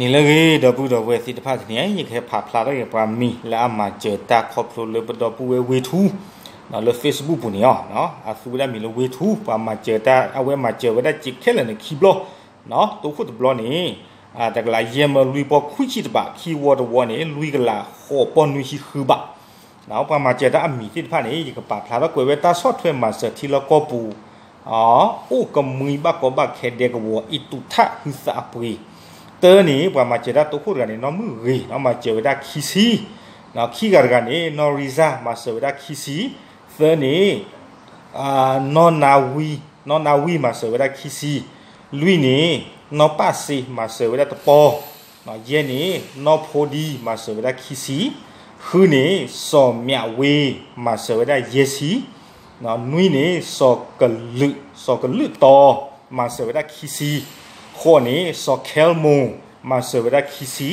နံၤလၢအဂ့ၤ ဒီပုၢ်ဒီဝဲၢ်သ့ၣ်တဖၣ်န့ၣ်, ယကဟဲဖးဖျါထီၣ်က့ၤပှၤမံၤလၢအမၤစၢၤတၢ်ခီဖျိလၢပဒီပုၢ်ဝဲၢ်ဝ့ၢ်ထူ လၢ Facebook ပူၤန့ၣ်လီၤ. အသူဝဲဒၣ်မံၤလၢဝ့ၢ်ထူ, ပှၤမၤစၢၤတၢ်, အဝဲမၤစၢၤဝဲဒၣ်စ့ခဲလၢာ်န့ၣ် ခံဘျီ, တိခိၣ်တဘျီန့ၣ် တကလးယဲၢ်မၢလွံၢ်ပီၢ်ခွံဆံတဘး, ခံဝီတဝီန့ၣ် လွံၢ်ကလးဃိးပီၢ်နွံဆံဃုဘး. ပှၤမၤစၢၤတၢ်အမံၤသ့ၣ်တဖၣ်န့ၣ် ယကပာ်ဖျါထီၣ်ကွဲးဝဲတၢ်ဆီၣ်ထွဲမၤစၢၤထံလီၢ်ကီၢ်ပူၤ အိၣ်ကမှံဘၣ်ကီဘၣ်ခဲဒဲကဝီၤ အံၤတူာ်ထၣ်ဟုသးအပှ့ၤ, တၢန့ၣ် ပှၤမၤစၢၤတၢ်တိခိၣ်တဂၤန့ၣ် နီၢ်မုၢ်ဂ့ၤ မၤစၢၤဝဲဒၣ်ခံဆံ, ခံဂၤတဂၤန့ၣ် နီၢ်ရံစၢ် မၤစၢၤဝဲဒၣ်ခံဆံ, သၢန့ၣ် နီၢ်နၤဝံ, နီၢ်နၤဝံ မၤစၢၤဝဲဒၣ်ခံဆံ, လွံၢ်န့ၣ် နီၢ်ပၢ်စ့ မၤစၢၤဝဲဒၣ်တပီၢ်, ယဲၢ်န့ၣ် နီၢ်ဖိဒံ မၤစၢၤဝဲဒၣ်ခံဆံ, ဃုန့ၣ် စီၤမၠးဝ့ မၤစၢၤဝဲဒၣ်ယဲၢ်ဆံ, နွံန့ၣ် စီၤကလုာ်, စီၤကလုာ်တီ မၤစၢၤဝဲဒၣ်ခံဆံ, ဃိးန့ၣ် စီၤခဲလမိၢ် မၤစၢၤဝဲဒၣ်ခံဆံ,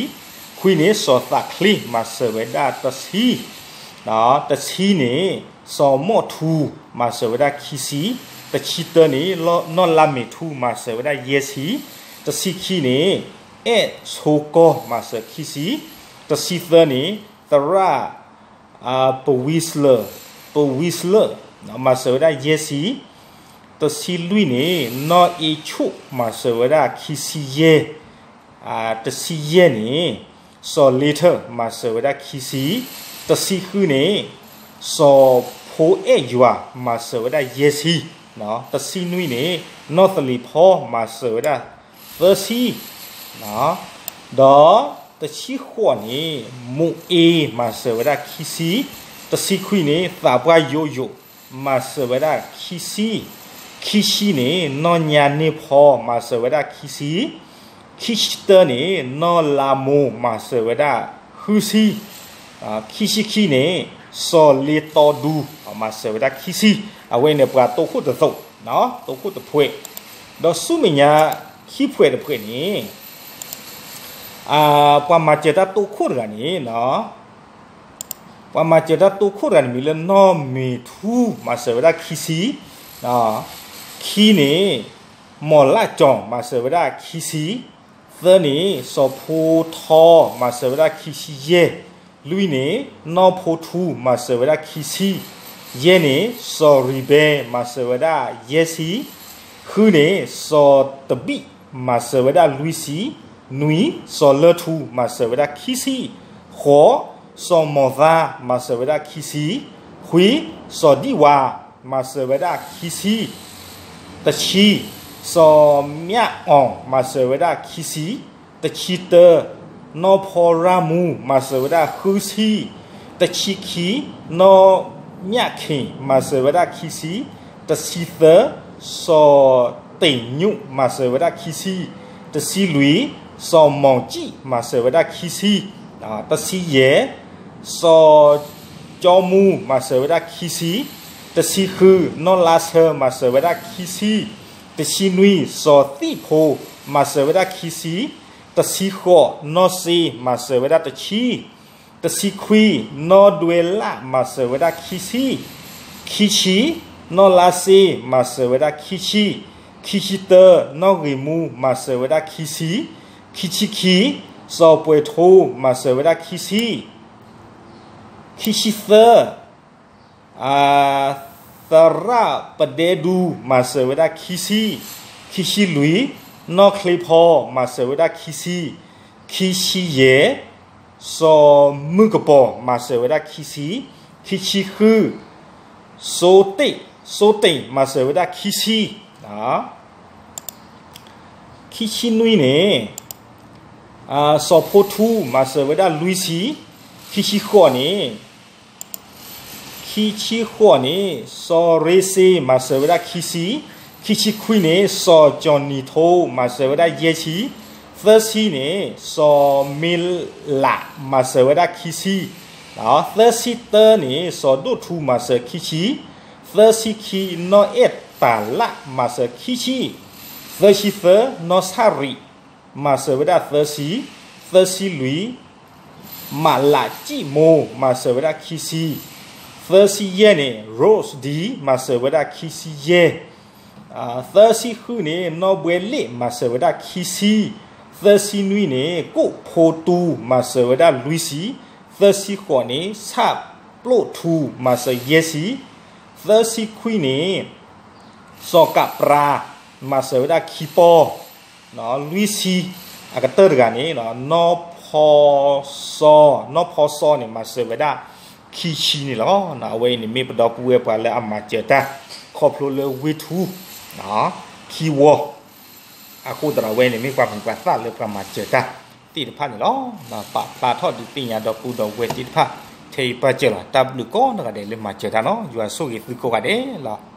ခွံန့ၣ် စီၤသးချ့ မၤစၢၤဝဲဒၣ်တဆံ, တဆံန့ၣ် စီၤမိၣ်ထူ မၤစၢၤဝဲဒၣ်ခံဆံ, တဆံတၢန့ၣ် နီၢ်လါမ့ၤထူ မၤစၢၤဝဲဒၣ်ယဲၢ်ဆံ, တဆံခံန့ၣ် အဲၣ်ဆိကီၢ် မၤစၢၤခံဆံ, တဆံသၢန့ၣ် သရၣ် ပဝံစလၢ, ပဝံစလၢ, မၤစၢၤဝဲဒၣ်ယဲၢ်ဆံ, တဆံလွံၢ်န့ၣ် နီၢ်အ့ဆူၣ် မၤစၢၤဝဲဒၣ်ခံဆံယဲၢ်, တဆံယဲၢ်န့ၣ် စီၤလ့ထၢၣ် မၤစၢၤဝဲဒၣ်ခံဆံ, တဆံဃုန့ၣ် စီၤဖိအဲၣ်ယွၤ မၤစၢၤဝဲဒၣ်ယဲၢ်ဆံ, တဆံနွံန့ၣ် နီၢ်သလ့ၤဖီ မၤစၢၤဝဲဒၣ်သၢဆံ, ဒီးတဆံဃိးန့ၣ် မိၢ်အ့ မၤစၢၤဝဲဒၣ်ခံဆံ, တဆံခွံန့ၣ် သးပှၢ်ယိယိ, မၤစၢၤဝဲဒၣ်ခံဆံ, ခံဆံန့ၣ် နီၢ်ညါန့ၢ်ဖီ မၤစၢၤဝဲဒၣ်ခံဆံ, ခံဆံတၢန့ၣ် နီၢ်လါမိၢ် မၤစၢၤဝဲဒၣ်ဃုဆံ, ခံဆံခံန့ၣ် စီၤလ့တီဒူ မၤစၢၤဝဲဒၣ်ခံဆံ, အဝဲန့ၣ်ပှၤတိခိၣ်တသိး, တိခိၣ်တဖှဲး, ဒီးဆူမဲာ်ညါခံဖှဲးတဖှဲးန့ၣ် ပှၤမၤစၢၤတၢ်တိခိၣ်တဂၤန့ၣ် ပှၤမၤစၢၤတၢ်တိခိၣ်တဂၤန့ၣ်မံၤလၢနီၢ်မ့ၤထူ မၤစၢၤဝဲဒၣ်ခံဆံ, ခံန့ၣ် မီၢ်လၢကၠီၤ မၤစၢၤဝဲဒၣ်ခံဆံ, သၢန့ၣ် စီၤဖိထီ မၤစၢၤဝဲဒၣ်ခံဆံယဲၢ်, လွံၢ်န့ၣ် နီၢ်ဖိထူ မၤစၢၤဝဲဒၣ်ခံဆံ, ယဲၢ်န့ၣ် စီၤရံဘဲ မၤစၢၤဝဲဒၣ်ယဲၢ်ဆံ, ဃုန့ၣ် စီၤတဘံၣ် မၤစၢၤဝဲဒၣ်လွံၢ်ဆံ, နွံ စီၤလၢထူ မၤစၢၤဝဲဒၣ်ခံဆံ, ဃိး စီၤမီၤသါ မၤစၢၤဝဲဒၣ်ခံဆံ, ခွံ စီၤဒံၣ်ဝါ မၤစၢၤဝဲဒၣ်ခံဆံ, တဆံ စီၤမၠၣ်အီၤ မၤစၢၤဝဲဒၣ်ခံဆံ, တဆံတၢ နီၢ်ဖီရၣ်မူ မၤစၢၤဝဲဒၣ်ဃုဆံ, တဆံခံ နီၢ်ညၣ်ခ့ၣ် မၤစၢၤဝဲဒၣ်ခံဆံ, တဆံသၢ စီၤတ့ၢ်ညူး မၤစၢၤဝဲဒၣ်ခံဆံ, တဆံလွံၢ် စီၤမီၣ်ကံၣ် မၤစၢၤဝဲဒၣ်ခံဆံ, တဆံယဲၢ် စီၤကၠီမူ မၤစၢၤဝဲဒၣ်ခံဆံ, တဆံဃု နီၢ်လါဆၢ မၤစၢၤဝဲဒၣ်ခံဆံ, တဆံနွံ စီၤသံၣ်ဖိ မၤစၢၤဝဲဒၣ်ခံဆံ, တဆံဃိး နီၢ်စ့ မၤစၢၤဝဲဒၣ်တဆံ, တဆံခွံ နီၢ်ဒွဲလၣ် မၤစၢၤဝဲဒၣ်ခံဆံ, ခံဆံ နီၢ်လါစ့ မၤစၢၤဝဲဒၣ်ခံဆံ, ခံဆံတၢ နီၢ်ဂ့ၤမူ မၤစၢၤဝဲဒၣ်ခံဆံ, ခံဆံခံ စီၤပှဲၤထိ မၤစၢၤဝဲဒၣ်ခံဆံ, ခံဆံသၢ သရၣ်ပဒဲဒူ မၤစၢၤဝဲဒၣ်ခံဆံ, ခံဆံလွံၢ် နီၢ်ချ့ဖီ မၤစၢၤဝဲဒၣ်ခံဆံ, ခံဆံယဲၢ် စီၤမုၢ်ကပီၤ မၤစၢၤဝဲဒၣ်ခံဆံ, ခံဆံဃု စိတ့ၣ်, စိတ့ၣ် မၤစၢၤဝဲဒၣ်ခံဆံ, ခံဆံနွံန့ၣ် စီၤဖိထူ မၤစၢၤဝဲဒၣ်လွံၢ်ဆံ, ခံဆံဃိးန့ၣ် ခံဆံဃိးန့ၣ် စီၤရ့စ့ မၤစၢၤဝဲဒၣ်ခံဆံ, ခံဆံခွံန့ၣ် စီၤကၠီၣ်နံၣ်ထိ မၤစၢၤဝဲဒၣ်ယဲၢ်ဆံ, သၢဆံန့ၣ် စီၤမ့လး မၤစၢၤဝဲဒၣ်ခံဆံ, သၢဆံတၢန့ၣ် စီၤဒိၣ်ထူ မၤစၢၤခံဆံ, သၢဆံခံ နီၢ်အဲၣ်တၢ်လၣ် မၤစၢၤခံဆံ, သၢဆံသၢ နီၢ်ဆၣ်ရံၣ် မၤစၢၤဝဲဒၣ်သၢဆံ, သၢဆံလွံၢ် မးလးကံၣ်မိၢ် မၤစၢၤဝဲဒၣ်ခံဆံ, သၢဆံယဲၢ်န့ၣ် ရိစဒံ မၤစၢၤဝဲဒၣ်ခံဆံယဲၢ်, သၢဆံဃုန့ၣ် နီၢ်ဘှဲလ့ၣ် မၤစၢၤဝဲဒၣ်ခံဆံ, သၢဆံနွံန့ၣ် ကိၣ်ဖိတူမၤစၢၤဝဲဒၣ်လွံၢ်ဆံ, သၢဆံဃိးန့ၣ် ဆၣ်ပျိၣ်ထူမၤစၢၤယဲၢ်ဆံ, သၢဆံခွံန့ၣ် စီၤကးပြၤ မၤစၢၤဝဲဒၣ်ခံပီၢ်, လွံၢ်ဆံအကတၢၢ်တဂၤန့ၣ် နီၢ်ဖီစီ, နီၢ်ဖီစီန့ၣ် မၤစၢၤဝဲဒၣ်ခံဆံန့ၣ်လီၤ. အဝဲအံၤန့ၣ်မ့ၢ်ပဒီပုၢ်ဝဲၢ်ပှၤလၢအမၤစၢၤတၢ် ခီဖျိလၢဝ့ၢ်ထူ ခံဝီ အဃိသတးဒီး အဝဲန့ၣ်မ့ၢ်ပှၤမုာ်ပှၤသးလၢပှၤမၤစၢၤတၢ်သ့ၣ်တဖၣ်န့ၣ်လီၤ. ပာ်ဖျါထီၣ်ဒုးသ့ၣ်ညါဒီပုၢ်ဒီဝဲၢ်သ့ၣ်တဖၣ် ထဲအံၤပၢၢ်စၢၤလီၤ. တၢ်ဘျုးကိးနီၢ်ဂၤဒဲးလၢမၤစၢၤတၢ်နီၤ, ယွၤဆိၣ်ဂ့ၤသုကိးဂၤဒဲးလီၤ.